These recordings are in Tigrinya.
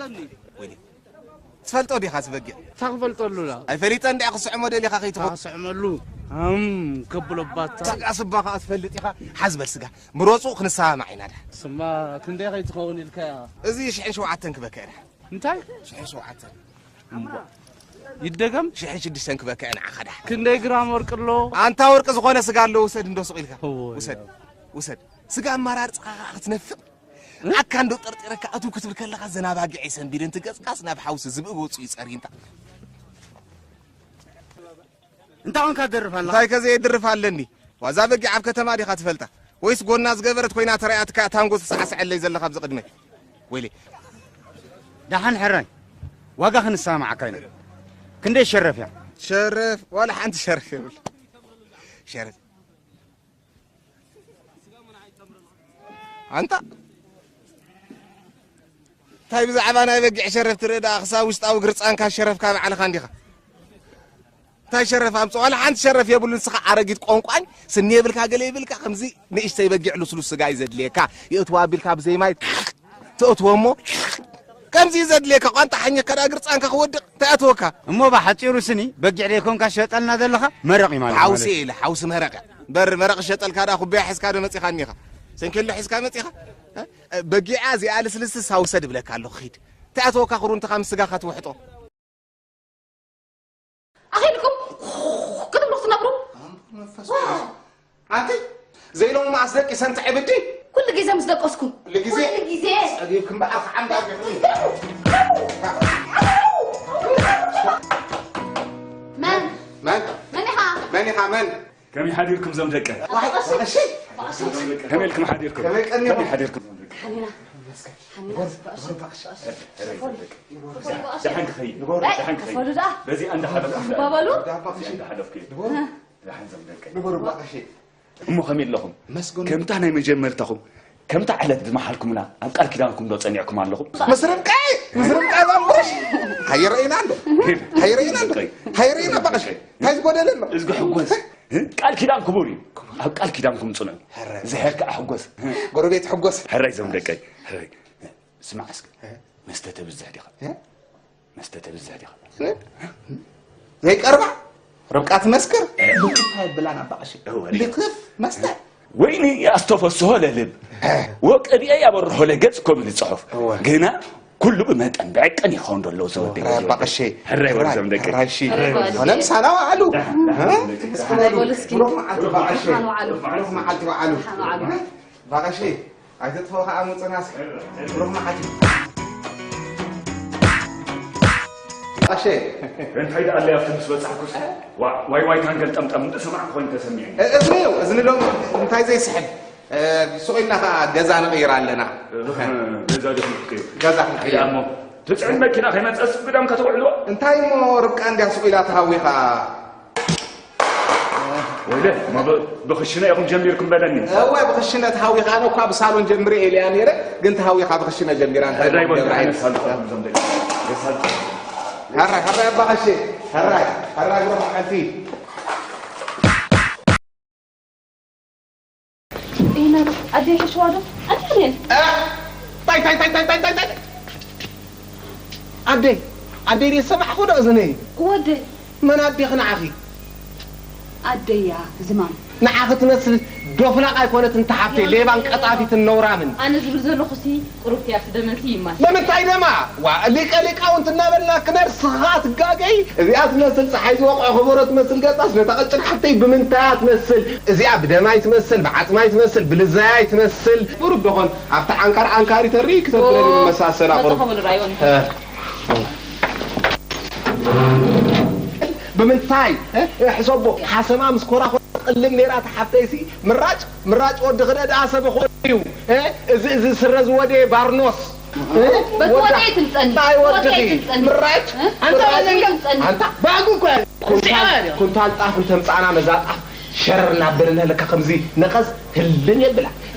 ወይኔ። ትፈልጦ ዲኻ ዝበጊዕ? እታ ክፈልጠሉ ላ። ኣይፈሊጠ እንዲያ ክስዕሞ ደሊኻ ከይትኾን። እታ ክስዕመሉ። ኣም፣ ከብሎ ባታ። ስጋ ስባ ኸዓ ትፈልጥ ኢኻ። ሓዝ በል ስጋ። ምሮፁ ክንሰማማዕ ኢና ዳ። ስማ ክንደይ ከይትኸውን ኢልካ እያ? እዚ ሽሕን ሸውዓተን ክበካ እያ ዳ። እንታይ? ሽሕን ሸውዓተን። እምቧ። ይደገም? ሽሕን ሽዱሽተን ክበካ እያ ንዓኻ ዳ። ክንደይ ግራም ወርቂ ኣሎ? ኣንታ ወርቂ ዝኾነ ስጋ ኣሎ ውሰድ እንዶ ሱቕ ኢልካ። እወ፣ ውሰድ። እወ። ውሰድ። ስጋ ኣማራርፅኻ ኸዓ ክትነፍቕ። ኣካ እንዶ ጠርጢረካ ኣትው ክትብል ከለኻ ዘን ኣባጊዐይ ሰንቢደን ትገጽካስ ናብ ሓውሲ ዝብኢ ገጹ እዩ ጸሪንታ። እንታይ ኮንካ ትደርፍ ኣለኻ? እንታይ ከ ዘየድርፍ ኣለኒ? ዋዛ በጊዕ ኣብ ከተማ ዲኻ ትፈልጣ? ወይስ ጎና ዝገበረት ኮይና ተራእያትካ ታንጎ ትሳዕስዐለይ ዘለኻ ኣብዚ ቅድመይ? ወይለይ። ደሓን ሕራይ። ዋጋ ክንሰማማዓካ ኢና። ክንደይ ሸረፍ እያ? ሸረፍ ዋላ ሓንቲ ሸረፍ የብሉ። ሸረፍ ኣንታ እንታይ ብዛዕባ ናይ በጊዕ ሸረፍ ትርኢ ደኣ ክሳብ ውሽጣዊ ግርጻንካ ሸረፍካ ባዕልኻ እንዲኻ። እንታይ ሸረፍ ኣምጽኦ? ዋላ ሓንቲ ሸረፍ የብሉን። ንስኻ ኣረጊት ቆንቋኝ ስኒ የብልካ ገለ የብልካ ከምዚ ንእሽተይ በጊዕ ልስሉስ ስጋ እዩ ዘድልየካ። የእትዋ ኣቢልካ ብዘይ ማይ ተእትዎ እሞ ከምዚ እዩ ዘድልየካ። ቋንጣ ሓኘካ ደኣ ግርጻንካ ክወድቕ እንታይ ኣተወካ? እሞ ብሓጺሩ ስኒ በጊዕ ደይኮንካ ሸጠልና ዘለኻ መረቕ እዩ ማለት ሓውሲ ማለት። ኢለ ሓውሲ መረቕ እያ። በር መረቕ ሸጠልካ ደኣ ኩባያ ሒዝካ ዶ መጺኻ እኒኻ? ሰንኬሎ ሒዝካ መጺኻ? እ? በጊዓ እዚኣ ልስልስቲ ሳውሰድ እብለካ ኣለኹ ኺድ። እንታይ ኣተወካ ክሩንትኻ ምስ ስጋኻ ትውሕጦ? ኣኺልኩም ክትብሉ ክትነብሩ? ኣንቲ ዘይሎም መዓስ ደቂሰ እንታይ ዕብዲ? ኩሉ ግዜ ምስ ደቀስኩ። ኩሉ ግዜ? ኩሉ ግዜ። ጸጊብኩም በዓል ክዓምዳ ዲኹም? መን? መን? መን ኢኻ? መን ኢኻ? መን? ከመይ ሓዲርኩም ዞም ደቀ? ዋይ፣ እሺ። ከመይ ኢልኩም ሓዲርኩም? ከመይ ቀኒኹም? ከመይ ሓዲርኩም ዞም ደቀ? ሓኒና። ሓኒና። ደሓን ክኸይድ። ደሓን ክኸይድ። በዚ እንዳሓለፍኩ። በሉ። በዚ እንዳሓለፍኩ። ደሓን ዞም ደቀ። ደሓን ዞም ደቀ። ንበሩ እባ ቀሺ። እሞ ከመይ ኣለኹም? መስገኑ። ከምታ ናይ መጀመርታኹም፣ ከምታ ዕለት ዝመሓልኩምና፣ ኣብ ቃል ኪዳንኩም ዶ ጸኒዕኩም ኣለኹም? ምስ ርብቃ፣ ምስ ርብቃ ባምቡሽ። ሃየረኢና ኣሎ። ሃየረኢና ኣሎ። ሃየረኢና ባቐሽ። እንታይ ዝጎደለ ኣሎ? እዝጊ ሕጎስ። ቃል ኪዳን ክቡር እዩ። ኣብ ቃል ኪዳንኩም ጽንዑ። ሕራይ። ዝሕር ከኣ ሕጎስ። ጎረቤት ሕጎስ። ሕራይ ዞም ደቀይ። ሕራይ። ስማዕ እስኪ። እ? መስተ ተብዝሕ ዲኻ? እ? መስተ ተብዝሕ ዲኻ? ዘይቀርባ ርብቃ ትመስክር። ልክፍ ኣይብላን ኣባ ቀሺ። እወ፣ ሪኦ። ልክፍ መስተ። ወይኒ ያስተፈስሆ ለልብ ወቅብኤ ያበርሆ ለገጽ እኮ ብል ጽሑፍ። እወ። ግና ኩሉ ብመጠን ብዕቅን ይኸውን ዘሎ ዝወደይ። እወ፣ ኣባ ቀሺ። ሕራይ ወርዞም ደቂ። ሕራይ እሺ። ሕራይ ወርዞም። ሆነም ሳላ ወዓሉ። ዳሕና፣ ዳሕና እ? ወርዞም ደቂ። እስኪ በሉ እስኪ። ብሩኽ መዓልቲ ኣባ ቀሺ። ደሓን ወዓሉ። ብሩኽ መዓልቲ ወዓሉ። ደሓን ወዓሉ። እ? ኣባ ቀሺ። ኣይትጥፍኡ ኸዓ ምጹና እስኪ። ብሩኽ መዓልቲ። ኣሼ። እንታይ ደኣ ኣለይ ኣብቲ ምስ በጻሕኩስ? ዋ-፣ ዋይ ዋይ ታንገል ጠምጠም እንዶ ሰማዕኩ ኮይኑ ተሰሚዑ። እ-፣ እዝኒ እዩ፣ እዝኒ ሎም እንታይ ዘይስሕብ? እ፣ ሱቕ ኢልና ኸዓ ገዛ ንቕይር ኣለና። እ፣ ገዛ ዲኹም ክትቅይሩ? ገዛ ክንቅይር። ኣሞ ትጽዕን መኪና ከይመጸስ ግዳም ከተውዕልዎ? እንታይ እሞ ርብቃ እንድያ ሱቕ ኢላ ተሃዊኻ? ወይለ፣ እሞ ብ-፣ ብኽሽነ ኢኹም ጀሚርኩም በለኒ። እወ፣ ብኽሽነ ተሃዊኻ። ኣነ እኳ ብሳሎን ጀምሬ ኢለያ ነይረ፣ ግን ተሃዊኻ ብኽሽነ ጀሚራ። እንታይ ሕራይ ደኣ በል፣ ገብረ ዓይነስ ኣሉ፣ እዞም ደቂ፣ ደስ ኣሉ። ሕራይ፣ ሕራይ ኣባ ቐሺ፣ ሕራይ፣ ሕራይ ብሩኽ መዓልቲ። ኢናን ኣደይ ሕሽዋ ዶ? ኣንታ ኣደይ። እ፣ ታይ፣ ታይ፣ ታይ። ኣደይ፣ ኣደይ ድየ ዝሰማዕኹ ዶ እዝነይ? ወደይ። መን ኣዴኺ ንዓኺ? ኣደያ ዝማም። ንዓኺ ትመስል ዶፍላቕ ኣይኮነትን፣ ተሓፍተይ፣ ሌባን ቀጣፊትን ነውራምን። ኣነ ዝብል ዘለኹሲ ቁሩብቲ ኣብቲ ደመልቲ ይማል። ንምንታይ ደማ? ዋ፣ ሊቀ ሊቃውንቲ እናበልና ክነርስኻ ትጋገይ። እዚኣ ትመስል ጸሓይ ዝወቕዖ ከበሮ ትመስል ገጻስ ነታ ቀጭን ሓፍተይ ብምንታያ ትመስል? እዚኣ ብደማይ ትመስል፣ ብዓጽማይ ትመስል፣ ብልዛያይ ትመስል። ቁሩብ ዶኾን ኣብቲ ዓንካር ዓንካሪ ተርኢ ክተብለኒ ኦ፣ መሳሰላ ቁሩብ። መተኸቡ ንራእዮ። እ። ብምንታይ? እ? ሕሰቦ፣ ሓሰማ ምስ ኮራኹራ ትቕልም ነይራ እታ ሓፍተይሲ። ምራጭ፣ ምራጭ ወዲ ክደ ደኣ ሰብ ይኾን እዩ። እ? እዚ፣ እዚ ስረ ዝወደየ ባርኖስ። እ? በቲ ወዳ-፣ ወደ ኣይትምጸኒ። ናይ በቲ ወደ ወድኺ። ኣይትምጸኒ። ምራጭ፣ እ? ኣንታ ምራጭ። ወለንገ-፣ ኣንታ። ባጉ እኮ እያ። ኩንታል፣ ኩንታል ጣፍ እንተምጻእና ነዛ ጣፍ ሸረር እናበልና ለካ ከምዚ ነቐዝ ህልም የብላ።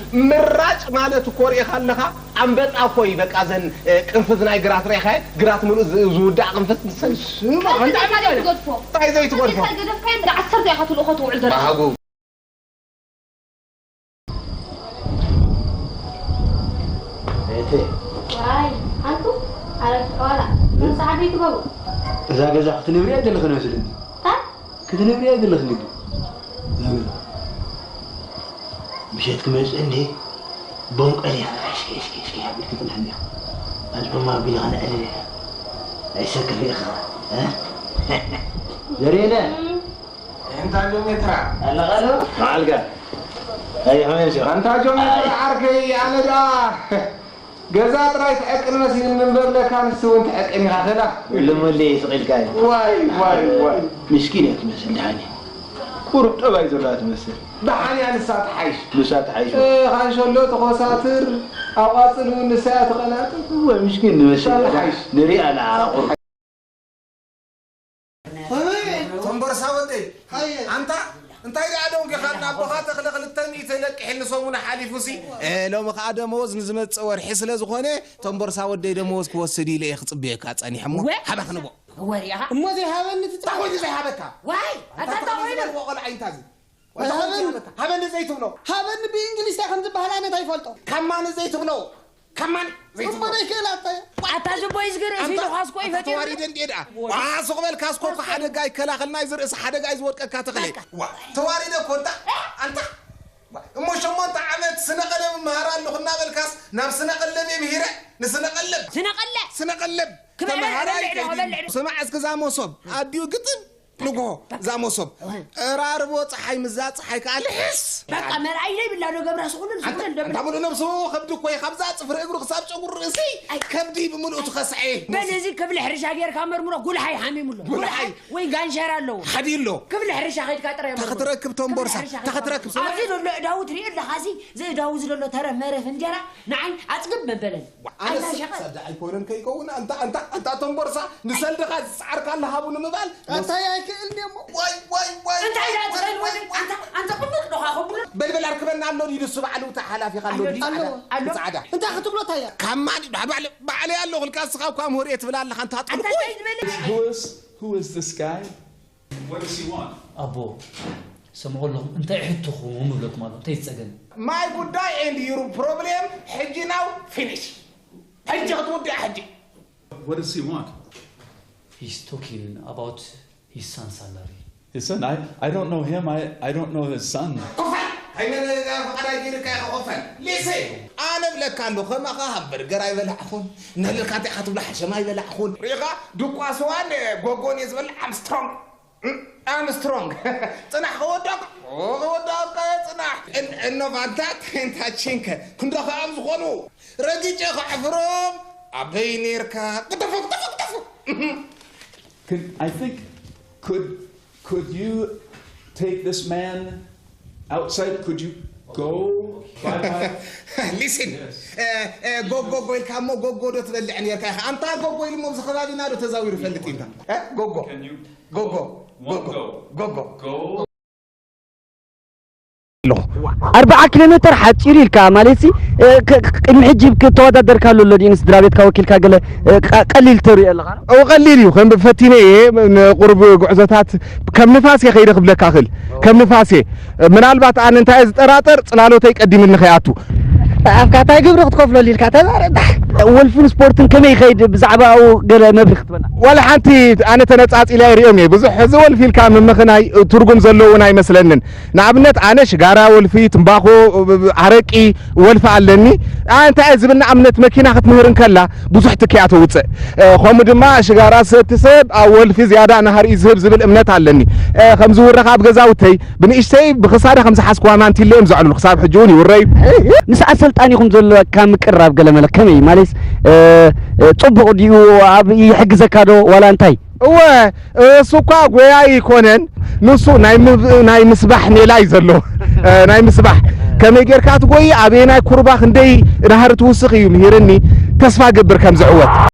ምራጭ ማለት እኮ ርኢኻ ኣለኻ፣ ኣንበጣ እኮ እዩ። በቃ ዘን፣ እ፣ ቅንፍዝ ናይ ግራት ርኢኻ፣ ግራት ምሉእ ዝ-፣ ዝውዳእ ቅንፍዝ ትሰል። ስማ፣ እንታይ እንታይ ማለት? ገድፎ። እንታይ ዘይትገድፎ? እንታይ ገደፍካዮ? እንደ ዓሰርተ ኢኻ ትልእኾ ትውዕል ዘለኻ። ባህጉ። እህቴ። ዋይ፣ ኣንቱ፣ ኣረ፣ ዋላ፣ ምስ ዓበይቲ ገብሩ። እዛ ገዛ ክትነብርያ ዘለኽን መስለኒ። ታ? ክትነብርያ ዘለኽን ድዩ? እዛ ገዛ። ምሸት ክመጽእ እንዴ? ቦንቀል ኢኻ፣ እሽኪ፣ እሽኪ፣ እሽኪ፣ ኣቢልኪ ጽንሐኒ ኢኻ። ኣልበማ ኣቢልኻ ንዕልል ኢኻ። ኣይሰክር ኢኻ። እ? ዘርየነ። እም። ኣንታ ጆሜትራ። ኣለኻ ዶ? መዓልካ። ኣይ፣ ከመይ መሲኻ? ኣንታ ጆሜትራ ዓርከይ፣ ኣነ ደኣ ገዛ ጥራይ ትዕቅን መሲልኒ እምበር ለካ ንሱ እውን ትዕቅን ኢኻ ኸላ። ወለ መለ ስቕ ኢልካ እዩ። ዋይ፣ ዋይ፣ ዋይ። ምስኪን እያ ትመስል ደሓን እያ። ቁሩብ ጠባይ ዘለዋ ትመስል። ደሓን እያ ንሳ ትሓይሽ። ንሳ ትሓይሽ። እ፣ ካንሸሎ ትኾሳትር፣ ኣቋጽል እውን ንሳ እያ ትቐላጥፍ። እወ፣ ምስኪን ንመስል ንሳ ትሓይሽ። ንሪኣ ኣለና ቁሩብ። ተንቦርሳ ወደይ፣ ሃየ። ኣንታ እንታይ ደኣ ደንጊኻ? ኣቦኻ ተኽለ ክልተ ሚእቲ ለቂሕኒ ሰሙን ሓሊፉሲ። እ፣ ሎሚ ከኣ ደመወዝ ንዝመጽእ ወርሒ ስለ ዝኾነ፣ ተንቦርሳ ወደይ ደመወዝ ክወስድ ኢለ እየ ክጽብየካ ጸኒሐ እሞ፣ ወ-፣ ሃባ ክንቦ። ወርያኻ? እሞ ዘይሃበኒ ትጽ-፣ እንታይ ኮይኑ ዘይሃበካ? ዋይ፣ እንታይ ኣታ እንታይ ኮይኑ? ዝበልዎ ቆልዓ እዩ እንታይ እዚ? እንታይ ኮይኑ ሃበኒ። ዘይሃበካ? ሃበኒ ዘይትብሎ? ሃበኒ ብእንግሊዝ እንታይ ከም ዝበሃል ኣነ እንታይ ይፈልጦ? ከማኒ ዘይትብሎ? ከማን ዘይትብሎ። እሞ ዘይክእል ኣታ። ኣታ ዝቦይ ዝግር እዚ ኣንታ፣ ንኻስ ኮ ኣንታ ይፈትዮ። ተዋሪደ እንዴ ደኣ? ዋ፣ ስቕ በል ካስኮ እኮ ሓደጋ ይከላኸል፣ ናይ ዝርእሲ ሓደጋ እዩ ዝወድቀካ ተኽለ። በቃ። ዋ፣ ተዋሪደ እኮ እንታ፣ ኣንታ። ዋ፣ እሞ ሸሞንተ ዓመት ስነ ቀለም እመሃር ኣለኹ እናበልካስ ናብ ስነ ቀለም እየ ምሂረ፣ ንስነ ቀለም። ስነ ቀለ። ስነ ቀለም። ክበልዕ ተመሃራይ ከይዲ። ክበልዕ። ስማዕ እስኪ እዛ መሶብ፣ ኣዲኡ ግጥም። ንግሆ፣ እዛ መሶብ። እዋይ። ቀራርቦ ፀሓይ፣ ምዛ ፀሓይ ከዓ ልሕስ። በቃ፣ መርኣይ ዘይብላ ዶ ገብራ ስኹሉ ኣንታ፣ ንስኹሉ ዶ ኣንታ ምሉእ ነብሱ ከብዲ እኮ እዩ፣ ካብዛ ፅፍሪ እግሩ ክሳብ ጨጉሪ ርእሲ ኣይ። ከብዲ ብምሉኡ ትኸስዐ። በል፣ እዚ ክፍሊ ሕርሻ ጌርካ መርምሮ፣ ጉልሓይ ሓሚሙ ኣሎ። ጉልሓይ። ጉልሓይ ወይ ጋንሸራ ኣለዎ። ሓዲ ኣሎ። ክፍሊ ሕርሻ ከይድካ ጥራይ መርምሮ። ተኽትረክብ ቶም ቦርሳ፣ ክፍሊ ሕርሻ ከይድካ ተኽትረክብ መርምሮ። ኣብዚ ዘሎ እዳውት ሪእ ኣለኻ፣ እዚ ዝእዳው ዝደሎ ተረፍ መረፍ እንጀራ ንዓይ ኣፅግብ መበለኒ። ኣነስ ኣይታሸቐ። ሰዳ ኣይኮነን ከይከውን፣ ኣንታ፣ ኣንታ፣ ኣንታ ቶም ቦርሳ፣ ንሰልድኻ ዝፀዓርካሉ ሃቡ ንምባል ኣንታ ኣይክእል ድሞ። ዋይ፣ ዋይ፣ ዋይ፣ እንታይ ዋይ፣ ኢላ ትኸይድ ዋይ፣ ወዲ? ዋይ። ኣንታ፣ ኣንታ ቅምጥ ዶኻ ከብሎ። በል፣ በል፣ ኣርክበና ኣሎ ድዩ ንሱ ባዕሉ፣ እታ ሓላፊኻ ኣሎ ኣሎ ድዩ? ድዩ? ፃዕዳ፣ ኣሎ። ኣሎ። ፃዕዳ። እንታይ ክትብሎ ታያ? ካማን፣ ባዕ-፣ ባዕ-፣ ባዕለይ ኣለኹ ኢልካ እስኻ እኳ ምሁር እየ ትብል ኣለኻ፣ ኣንታ ኣንታ ጥልቁ። እንታይ ትብል? Who is, who is this guy? What does he want? ኣቦ፣ ሰምዑ ኣለኹም፣ እንታይ ሕትኹም እብለኩም ኣሎ፣ እንታይ ዝጸገም? My ጉዳይ and your problem ሕጂ now finish። ሕጂ ክትውድኣ ሕጂ። What does he want? He's talking about his son salary. His son? I, I don't know him. I, I don't know his son. ኮፋይ! ኣይመን ፍቓዳይ ጌርካ ኢኻ ኮፋይ። ሊሲ! ኣነ እብለካ ኣለኹ፣ ከማኻ ሃምበርገር ኣይበላዕኹን። እናለልካ እንታይ ኢኻ ትብሎ? ሓሸማ ኣይበላዕኹን። ሪኢኻ? ድቋ ስዋን ጎጎን እየ ዝበልዕ፣ ኣምስትሮንግ። ኣምስትሮንግ። ጽናሕ ከወዳእካ፣ ከወዳእካ ጽናሕ። እን-፣ እኖ ቫንታ ቴንታ ቺንከ። ክንዶ ከኣም ዝኾኑ ረጊጨ ከዕፍሮም ኣበይ ኔርካ? ቅጥፉ፣ ቅጥፉ፣ ቅጥፉ። Could, I think, could, could you take this man outside? Could you go? Bye bye. Listen. Yes. እ፣ እ፣ ጎጎ፣ ጎጎ ኢልካ እሞ ጎጎ ዶ ትበልዕ ኔርካ ኢኻ? ኣንታ ጎጎ ኢሉ እሞ ኣብዚ ከባቢና ዶ ተዛዊሩ ይፈልጥ እዩ እንታ? እ? ጎጎ። Can you ጎጎ፣ one ጎጎ፣ go? ጎጎ። Go. ኣለኹ። ኣርብዓ ኪሎ ሜተር ሓጺሩ ኢልካ ማለት ሲ፣ እ፣ ክ-፣ ክ-፣ ቅድሚ ሕጂ ክትወዳደር ካሎ ኣሎ ድዩ ንስድራ ቤትካ ወኪልካ ገለ፣ እ፣ ቀ-፣ ቀሊል ተርእዮ ኣለኻ? እው፣ ቀሊል እዩ። ከም ፈቲነ እየ፣ ንቁሩብ ጉዕዞታት ከም ንፋስ እየ ከይደ ክብለካ እኽእል። ከም ንፋስ እየ። ምናልባት ኣነ እንታይ እየ ዝጠራጠር፣ ጽላሎተይ ቀዲምኒ ከይኣቱ። ኣብካ እንታይ ግብሪ ክትከፍለሉ ኢልካ ተዛረብ። ወልፍን ስፖርትን ከመይ ይኸይድ ብዛዕባኡ ገለ መብርሂ ክትበና? ዋላ ሓንቲ ኣነ ተነጻጺለ ኣይርእዮም እየ። ብዙሕ እዚ ወልፊ ኢልካ ምምኽናይ ትርጉም ዘለዎ እውን ኣይመስለንን። ንኣብነት ኣነ ሽጋራ ወልፊ፣ ትምባኾ፣ ኣረቂ ወልፊ ኣለኒ። ኣነ እንታይ እየ ዝብል ንኣብነት መኪና ክትምህር እንከላ ብዙሕ ትኪያ ተውጽእ። እ፣ ከምኡ ድማ ሽጋራ ዝሰቲ ሰብ ኣብ ወልፊ ዝያዳ ናህሪ እዩ ዝህብ ዝብል እምነት ኣለኒ። እ፣ ከም ዝውረኻ ኣብ ገዛውተይ ብንእሽተይ ብኽሳደ ከም ዝሓዝኩዋ ማንቲለ እዮም ዘዕልሉ። ክሳብ ሕጂ እውን ይውረዩ። ምስ ኣሰልጣኒኹም ዘለካ ምቅርራብ ገለ መለ ከመይ? ማለት፣ እ፣ እ፣ ጽቡቕ ድዩ? ኣብ ይሕግዘካ ዶ ዋላ እንታይ? እወ፣ እሱ እኳ ጎያይ ኣይኮነን። ንሱ ናይ ምብ-፣ ናይ ምስባሕ ሜላ እዩ ዘለዎ። እ፣ ናይ ምስባሕ። ከመይ ጌርካ ትጎዪ፣ ኣበየናይ ኩርባ ክንደይ ናህሪ ትውስኽ እዩ ምሂርኒ። ተስፋ ገብር ከም ዝዕወት።